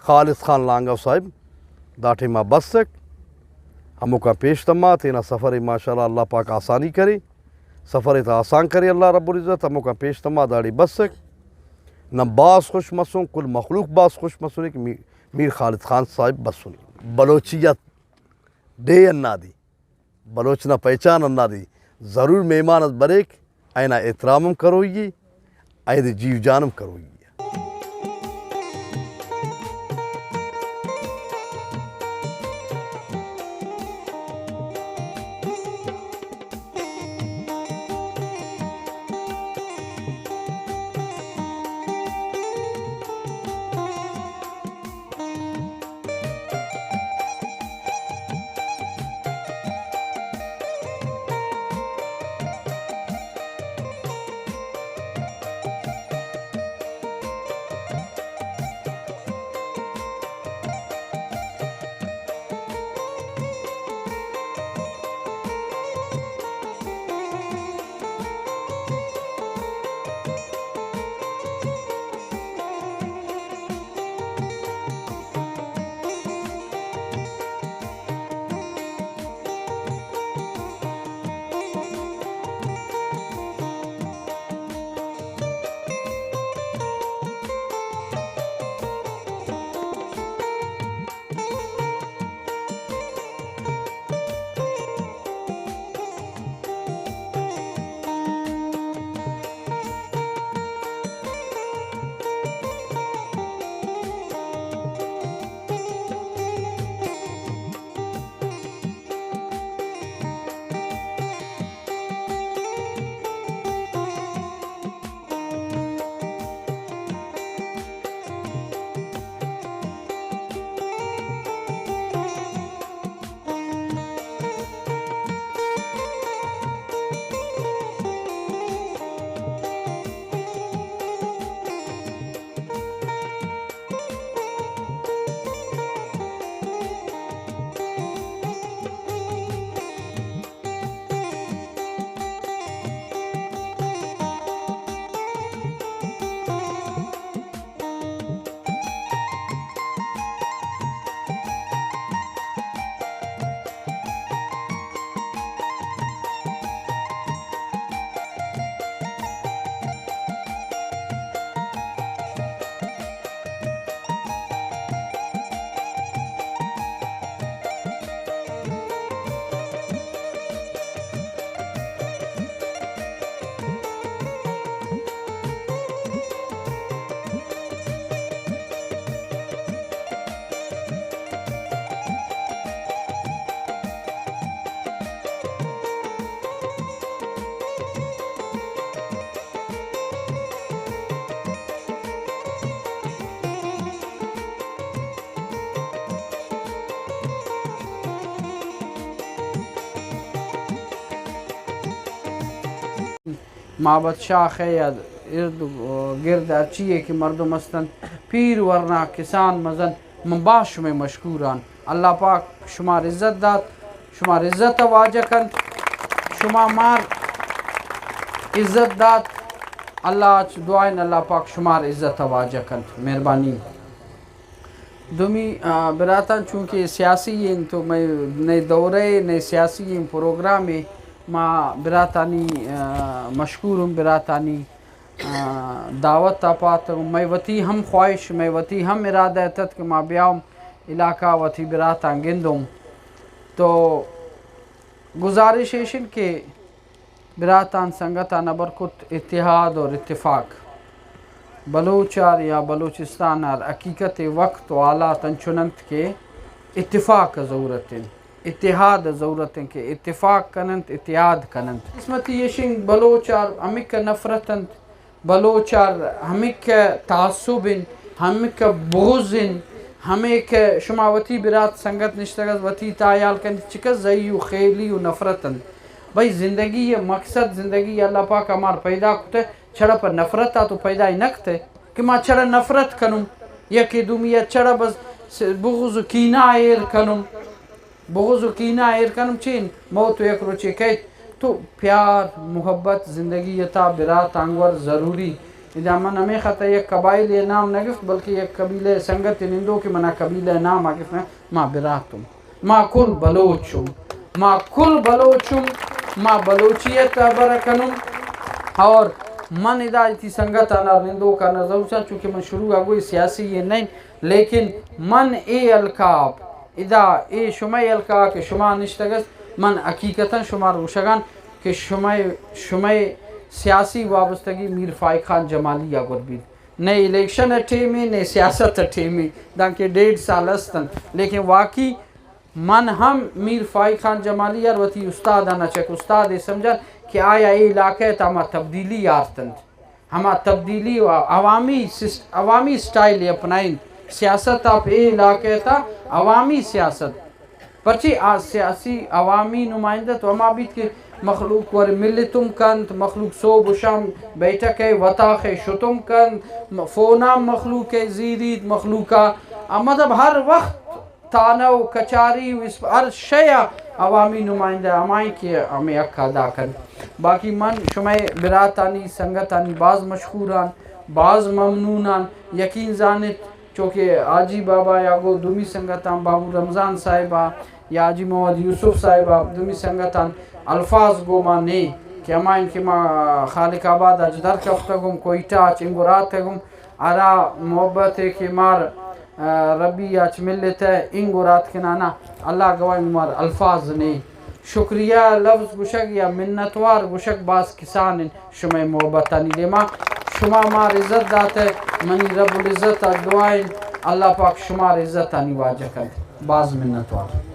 خالد خان لانگو صاحب دا ٹیما بسک، ہموکا پیش تما، تینا سفر ماشاءاللہ اللہ پاک آسانی کرے، سفر تا آسان کرے اللہ رب العزت، ہموکا پیش تما داڑے بسک۔ نن باز خوش مسوں، کل مخلوق باز خوش مسنے کہ می-، میر خالد خان صاحب بسنے۔ بلوچیت ڈیھ انا دی، بلوچ نا پہچان انا دی، ضرور مہمان اس بریک، اینا احترام ہم کروئی، ایدے جیو جان ہم کروئی۔ مابت شاخ ء یا ارد و گرد ہرچی ء کہ مردم است انت، پیر ورنا، کسان مزن، من باز شمئے مشکور آں۔ اللہ پاک شمار عزت دات، شمار عزت ء واجہ کنت، شما مار عزت دات، اللہ ء چہ دعا ایں اللہ پاک شمار عزت ء واجہ کنت۔ مہربانی۔ دومی، آ، براتاں چونکہ سیاسی انت تو مئے نئے دورہ ء نئے سیاسی ایں پروگرام ء ما براتانی، آ، مشکور اوں، براتانی، آ، دعوت ء پات اوں۔ مئے وتی ہم خواہش، مئے وتی ہم ارادہ اتت کہ ما بیاؤں علاقہ وتی براتاں گندوں۔ تو گزارش ایش انت کہ براتان سنگتان ہبر کت اتحاد اور اتفاق۔ بلوچ آر یا بلوچستان آر حقیقت وقت و حالات انچن انت کہ اتفاق ء ضرورت انت، اتحاد ء ضرورت انت کہ اتفاق کن انت، اتحاد کن انت۔ قسمتی ایش انت بلوچ آر ہمک ء نفرت انت، بلوچ آر ہمک ء تعصب انت، ہمک ء بغض انت، ہمے کہ شما وتی برات سنگت نشتگ است، وتی تہا ہیال کنت، چکس زہی و خیلی و نفرت انت۔ بھئی زندگی ء مقصد، زندگی ء اللہ پاک ء مار پیدا کتہ، چڑا پہ نفرت ء تو پیدا نہ کتہ کہ ما چڑا نفرت کنم، یکے دومی ء چڑا بس بغض و کینہ ایر کنم۔ بغض و کینہ ایر کنم چین؟ موت و یک روچے کئیت۔ تو پیار، محبت، زندگی ء تہا برات آنگور ضروری۔ ادا من ہمے خطا یک قبائل نام نہ گفت، بلکہ یک قبیلہ سنگت نندو کہ منا قبیلہ نام آ گفت، ما براتم، ما کل بلوچم، ما کل بلوچم، ما بلوچیت بر کنم۔ اور من ادا تی سنگت آنا نندو کا نظر چونکہ من شروع آ گوئی سیاسی یہ نہیں، لیکن من اے القاب ادا اے شمئے حلقہ کہ شما نشتگ است، من حقیقتاً شما روشگان کہ شمئے، شمئے سیاسی وابستگی میر فائق خان جمالی آ گور بیت۔ نئے الیکشن ء ٹیمی، نئے سیاست ء ٹیمی، دانکہ ڈیڑھ سال استن۔ لیکن واقعی من ہم میر فائق خان جمالی ار وتی استاد آنا چک استاد ء سمجھان کہ آیا اے علاقہ ء تاما تبدیلی آرتنت۔ ہما تبدیلی و عوامی سسٹ-، عوامی سٹائل ء اپنائینت۔ سیاست آپ اے علاقہ تا عوامی سیاست۔ پرچی آ سیاسی عوامی نمائندہ تو ہما بیت کہ مخلوق ور ملتم کنت، مخلوق صوب و شام بیٹھک ہے، وطاخ ہے شتم کنت، م-، فونا مخلوق ہے زیریت، مخلوقا، آ مطلب ہر وقت تانہ و کچاری و اسپ-، ہر شے آ عوامی نمائندہ ہمائیں کہ ہمیں حق ادا کنت۔ باقی من شمئے براتانی، سنگتانی باز مشکوران، باز ممنونان۔ یقین زانت چونکہ حاجی بابا یا گو دومی سنگتان، بابو رمضان صاحبا یا حاجی محمد یوسف صاحبا، دومی سنگتان الفاظ گو ما نے کہ ہمائیں کہ ما خالق آباد اچ در کفتگم، کوئٹہ اچ انگو راتگم، ہرا محبت ء کہ مار، آ، ربی اچ ملت ء انگو رات کنانا، اللہ گواہ مار الفاظ نے۔ شکریہ لفظ گوشگ یا منتوار گوشگ باز کسان انت شمئے محبتانی دیما۔ شما مار عزت داتہ، منی رب العزت ء دعا انت اللہ پاک شمار عزتانی واجہ کنت۔ باز منتوار۔